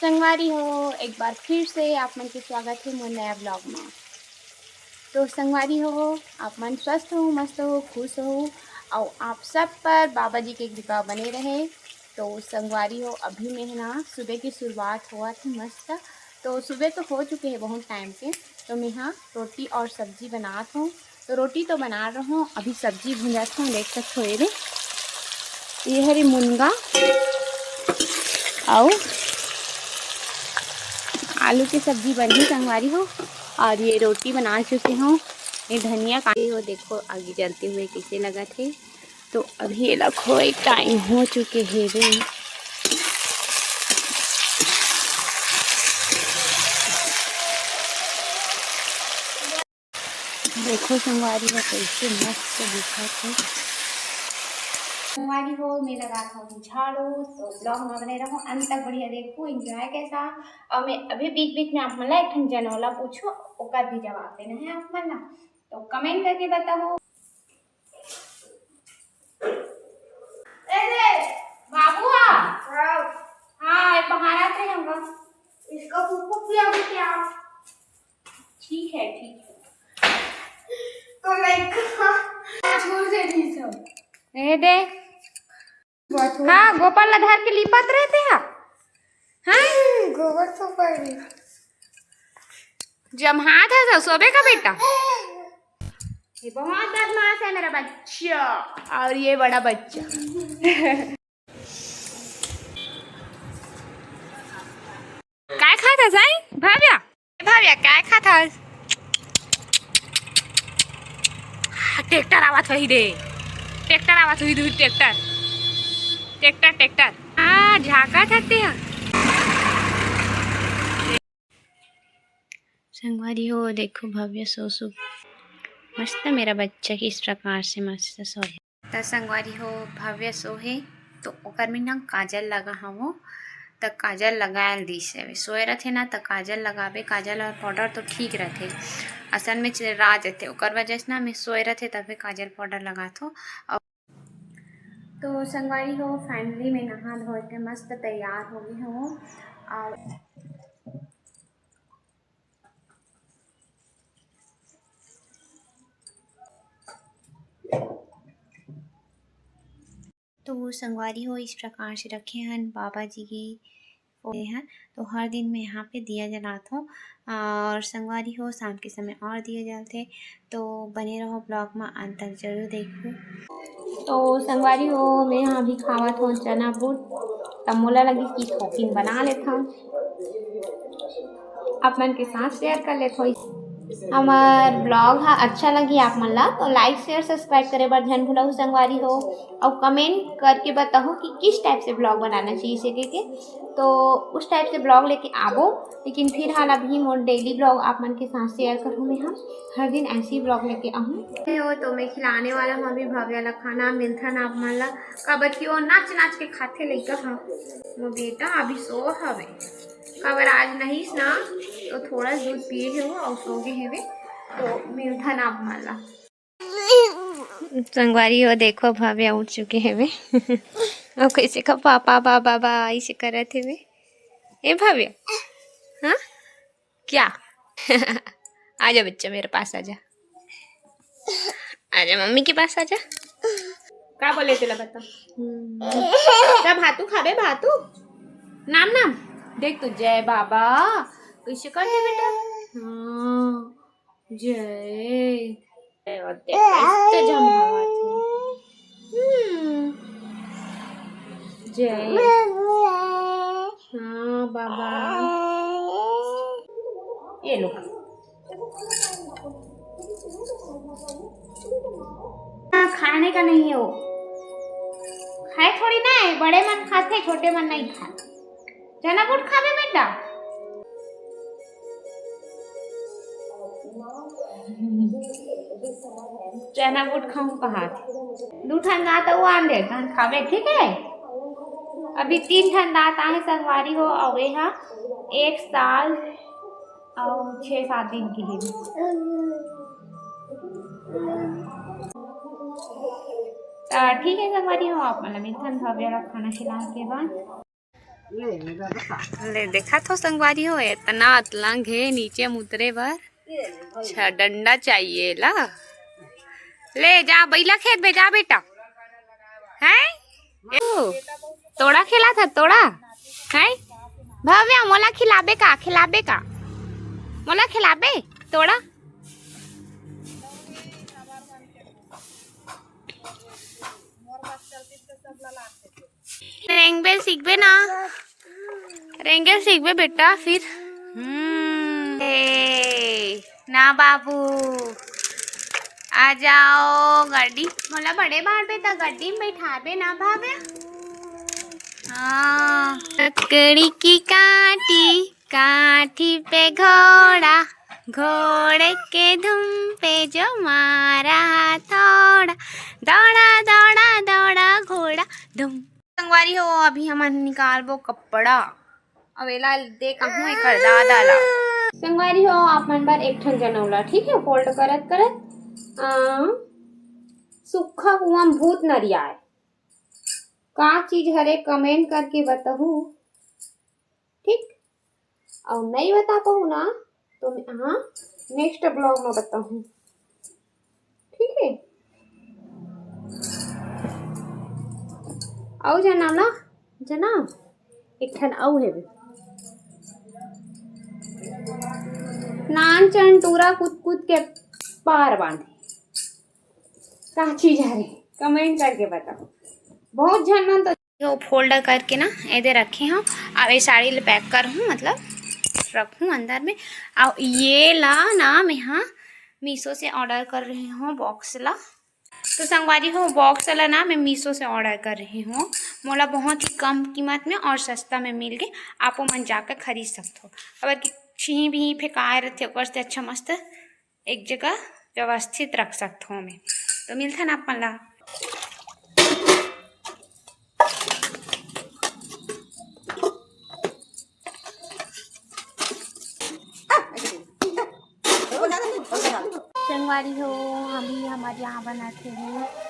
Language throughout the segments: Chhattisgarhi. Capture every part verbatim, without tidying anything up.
संगवारी हो, एक बार फिर से आप मन के स्वागत हे मोर नया vlog में। तो संगवारी हो, आप मन स्वस्थ हो, मस्त हो, खुश हो, और आप सब पर बाबा जी के कृपा बने रहे। तो संगवारी हो, अभी मैं ह ना सुबह की शुरुआत होवत हे मस्त। तो सुबह तो हो चुके हे बहुत टाइम से, तो मैं ह रोटी और सब्जी बनात हूँ। तो रोटी तो बना रहा हूँ, अभी सब्जी भुंजात हूँ। देख सकते हो, ये रे, ये हरी मुनगा और आलू की सब्जी बनी संगवारी हो। और ये रोटी बना चुके हूँ, ये धनिया काटी हो, देखो आगी जलते हुए कैसे लगत हे। तो अभी एला खोए टाइम हो चुके हे रे। देखो संगवारी हो कैसे मस्त दिखत हे। संगवारी हो, मैं लगा था अभी झाड़ू, तो vlog में बने रहो, अंत तक बढ़िया देखो, enjoy के साथ। और मैं अभी बीच बीच में आप मन ला एक ठन जनौला पूछो, ओकर भी जवाब देना है आप मन ला, तो comment करके बताओ। ए रे, बाबू आ। हाँ। हाँ, ये बाहर आते हैं हमका। इसका पुप्पू पिया भी क्या? ठीक है, ठीक है। तो लाइक छोड़ दे दी सब। ए दे। हाँ, गोपाल ला धर के लिपत रहते हैं। हाँ? गोबर तो पड़ गया। जम्हात है तो सोबे का बेटा। ये बहुत बदमाश है मेरा बच्चा। और ये बड़ा बच्चा। काय खात हस, आई? भाव्या? भाव्या, काय खात हस? ट्रैक्टर आवत होही दे। ट्रैक्टर आवत होही दे, ट्रैक्टर। Tractor, tractor. हाँ, झाका खाते हैं। संगवारी हो, देखो भव्य सो सु-, मस्त मेरा बच्चा किस प्रकार से मस्त सोए। त संगवारी हो, भव्य सोहे, तो ओकर में ना काजल लगा हवो, त काजल लगायल दिस हवे। सोए रथे ना, त काजल लगाबे, काजल और पाउडर तो ठीक रथे। असल में चिरा जथे, ओकर वजह से ना मैं सोए रथे, तभे काजल पाउडर लगाथो। और तो संगवारी हो, finally मैं नहा धो के मस्त तैयार हो गई हूँ। और तो संगवारी हो, इस प्रकार से रखे हन बाबा जी के फोटो हन। तो हर दिन मैं यहाँ पे दिया जलात हूँ और संगवारी हो, शाम के समय और दिया जलथे। तो बने रहो vlog में, अंत तक जरूर देखो। तो संगवारी हो, मैं यहाँ अभी खावत हूँ चना बूट, तब मोला लगी कि शौकीन बना लेता हूँ। आप मन के साथ share कर लेत होई। हमर vlog हा अच्छा लगी आप मन ला, तो like, share, subscribe करे बर झन भूलहू संगवारी हो, और comment करके बताहू कि किस type से vlog बनाना चाहिए से के, के। तो उस type से vlog लेके आबो, लेकिन फिलहाल अभी मोर daily vlog आप मन के साथ share करूँ मैं हम हर दिन ऐसे ही vlog लेके आहूँ। हो तो मैं खिलाने वाला हूँ अभी भव्या ला खाना, मिलथन आप मन ला, काबर कि वो नाच नाच के खाथे लइका हा। वो बेटा अभी सो हवे। काबर आज नहिस ना, तो थोड़ा दूध पिए हे वो अउ सो गे हेवे। तो मिलथन आप मन ला। संगवारी हो, देखो भव्या उठ चुके हेवे। अउ कैसे का पापा, बाबा, बा, ऐसे करत हेवे। ए भव्या, हाँ? क्या? आजा बच्चा, मेरे पास आजा। आजा मम्मी के पास आजा। का बोले तेला बता। हम्म। का भातू खाबे, भातू? नाम, नाम। देख तो जय बाबा। कैसे करथे बेटा? हाँ। जय। जय और देख, कैसे जम्हावत हे। हम्म। जय। हाँ बाबा। ये लो। हाँ, खाने का नहीं है वो। खाए थोड़ी ना है, बड़े मन खाते, छोटे मन नहीं खाते। चना बूट खाबे बेटा? चना बूट खाऊं कहा? दू ठन दांत अउ आन दे, तहन खाबे, ठीक है? अभी तीन ठन दांत आहे संगवारी हो, अउ ए हा एक साल अउ छह सात दिन के हे। त ठीक है संगवारी हो, आप मन ला मिलथन भव्या ला खाना खिलाए के बाद। ले, देखा तो संगवारी हो, इतना अतलंग हे नीचे म उतरे बर। अच्छा, डंडा चाहिए ला। ले जा, बैला खेत में जा बेटा। हैं? ओ, तोड़ा खेला था, तोड़ा? हैं? भव्या, मोला खिलाबे का, खिलाबे का? मोला खिलाबे? तोड़ा? रेंगबे सीखबे ना, रेंगे सीखबे बेटा फिर। हम्म, ए, ना बाबू, आ जाओ गड्डी, मोला बड़े बाढ़बे त गड्डी में बैठाबे ना भावे। हाँ, लकड़ी की काठी, काठी पे घोड़ा, घोड़े के धुम पे जो मारा थोड़ा, दौड़ा दौड़ा दौड़ा घोड़ा धुम। संगवारी हो, अभी हमन निकालबो कपड़ा। अब एला दे कहूँ एकर दादा ला। संगवारी हो, आप मन बर एक ठन जनौला, ठीक है, फोल्ड करत करत, आ, सुक्खा कुआं भूत नरियाए। का चीज हरे, कमेंट करके बताहू, ठीक? अउ नई बता पाहू ना, तो मैं, हाँ, नेक्स्ट ब्लॉग में बताहूँ, ठीक है? अउ जना ना, जना, एक ठन अउ है, नान चन टूरा कूद कूद के पार बांधे। का चीज हरे, कमेंट करके बताओ। बहुत झन मन तो यो फोल्ड करके ना एदे रखे हूँ। अब ये साड़ी ले पैक करहूँ, मतलब रखूँ अंदर में। और ये ला ना मैं हाँ मीशो से ऑर्डर कर रही हूँ बॉक्स ला। तो संगवारी हो, बॉक्स ला ना मैं मीशो से ऑर्डर कर रही हूँ। मोला बहुत ही कम कीमत में और सस्ता में मिल गए। आपो मन जाकर खरीद सकते हो। अगर कि छीं भी फेंकाए रहते, ओकर से अच्छा मस्त एक जगह व्यवस्थित रख सकत हों मैं। तो मिलथन आप मन ला। संगवारी हो, अभी हमर यहाँ बनत हे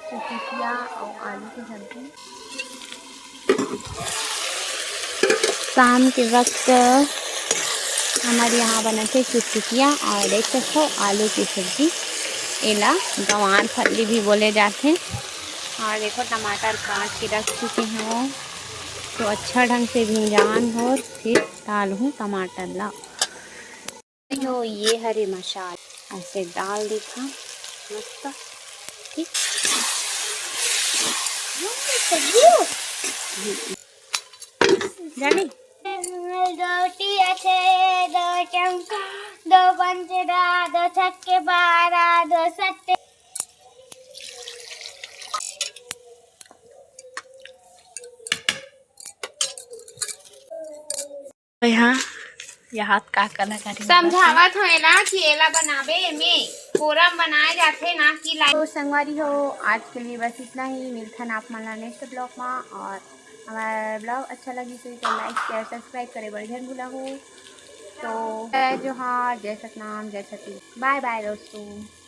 चुटपुटिया अउ आलू के सब्जी। शाम के वक्त हमर यहाँ बनत हे चुटपुटिया और देख सकथो आलू की सब्जी, एला गंवार फल्ली भी बोले जाथे। और देखो टमाटर काट के रख चुके हों, तो अच्छा ढंग से भिंजान हों, फिर डालहूँ टमाटर ला। यो ये हरे मसाला ऐसे डाल देथन मस्त, ठीक। जानी? दो टिया छे, दो चौका, दो पंच दस, दो छक्के बारह, दो सत्ते। यहाँ, यहाँ का कलाकारी समझावत हों एला कि एला बनाबे में कोरम बनाए जाथे, ना कि लाई। तो संगवारी हो, आज के लिए बस इतना ही। मिलथन आप मन ला नेक्स्ट ब्लॉग में, और हमारा ब्लॉग अच्छा लगी तो इसे लाइक, शेयर, सब्सक्राइब करे बर झन भूला हो। तो जय जोहार, जय सतनाम, जय छत्तीसगढ़। बाय बाय दोस्तों।